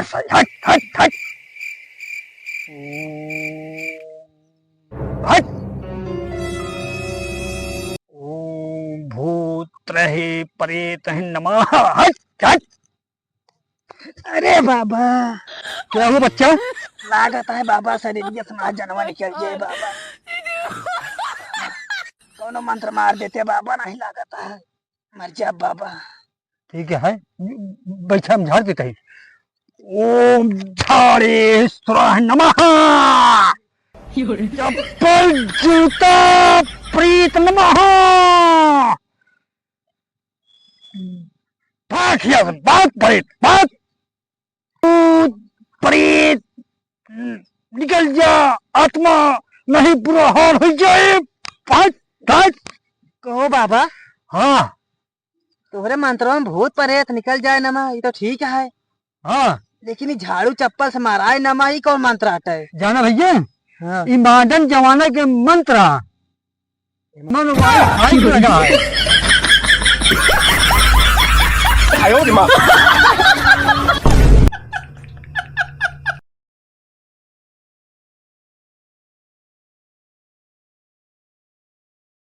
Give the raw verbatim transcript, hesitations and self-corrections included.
हट, हट, हट। ओम, हट। ओम भूत प्रेत प्रेत नमः। हट, हट। अरे बाबा। क्या हुआ बच्चा? लागत है बाबा, शरीर के से जनवा निकल जाए बाबा। कौनो मंत्र मार देते बाबा, नहीं लागत है। मर जा बाबा। ठीक है, बैठा, हम झाड़ देते हैं। ओम झाड़ेश्वराय नमः। चप्पल जूता प्रेत नमः। भाग यहाँ से, भाग प्रेत, भाग। भूत, प्रेत, निकल जा, आत्मा नहीं बुरा हाल हो जाए। भाग, भाग। कहो बाबा। हाँ। तोहरे मंत्रों में भूत प्रेत निकल जाए नमा, ये तो ठीक है। हाँ। लेकिन ये झाड़ू चप्पल से माराए नमा, ये कौन मंत्र आटा है? जाना भैया, हाँ। ये मॉडर्न जमाना के मंत्र है। मन वाई फाइट लगा है। आयो रे माँ।